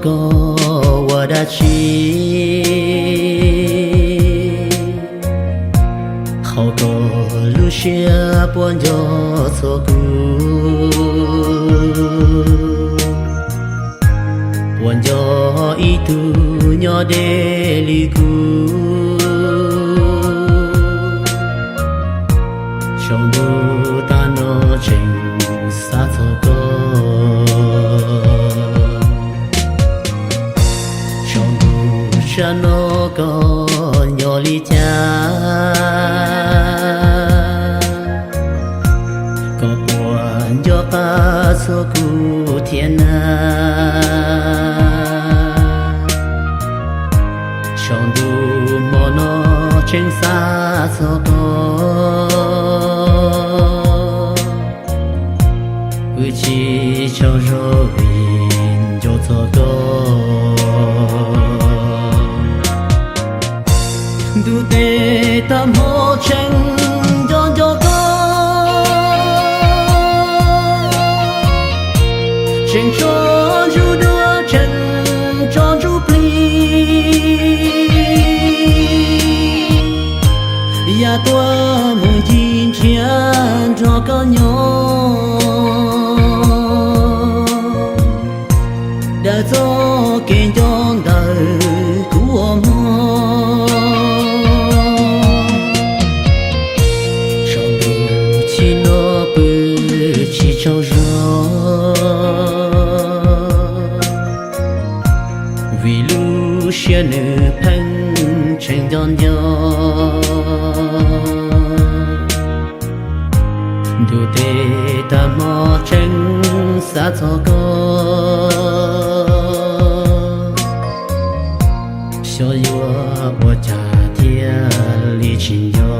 koj ua dab tsi? Qhov koj lub siab puas nco txog kuv? Puas nco ib tug nyob deb li kuv? Tsaus ntuj tag no tseem xav txog koj. Tsaus ntuj tag no koj nyob li cas? Koj puas nco qab txog kuv thiab na? Tsaus ntuj hmo no tseem xav txog koj. Wb tsis tsaug zog vim nco txog koj. Ntuj tes tag hmo tseem nco nco koj. Tseem tso ntsuj duav tseem tso ntsuj plig. Yam tuaj mus ncig nrhiav nrog koj nyob. Daws txoj kev nco ntawm kuv ua mog. Tsaus ntuj tag no pw tsis tsaug zog. Vim lub siab nws pheej tseem nco nco. Ntuj tes tag hmo tseem xav txog koj. Xyov yuav ua cas thiaj li tsis nco.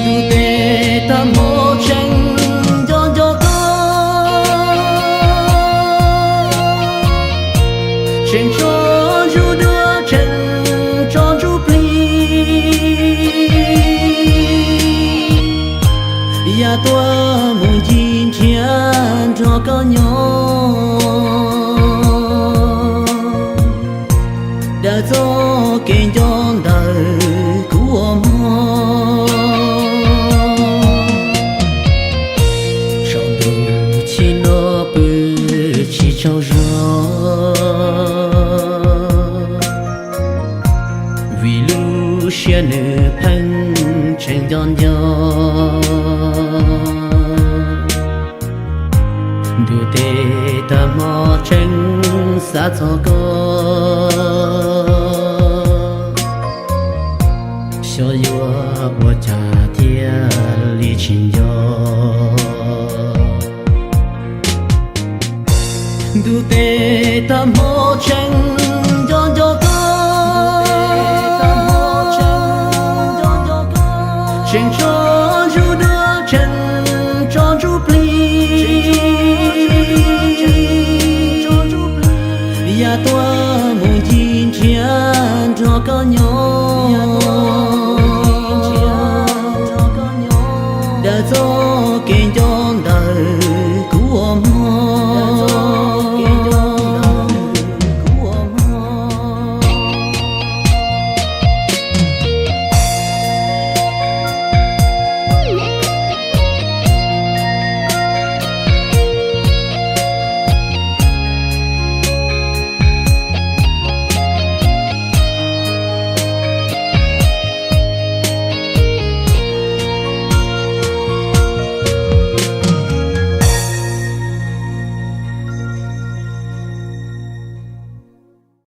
Ntuj tes tag hmo tseem nco nco koj. Tseem tso ntsuj duav tseem tso ntsuj plig. Yam tuaj mus ncig nrhiav nrog koj nyob. Daws txoj kev nco ntawm kuv ua mog. Tsaus ntuj tag no pw tsis tsaug zog. Vim lub siab nws pheej tseem nco nco. Ntuj tes tag hmo tseem xav txog koj. Xyov yuav ua cas thiaj li tsis nco. Ntuj tes tag hmo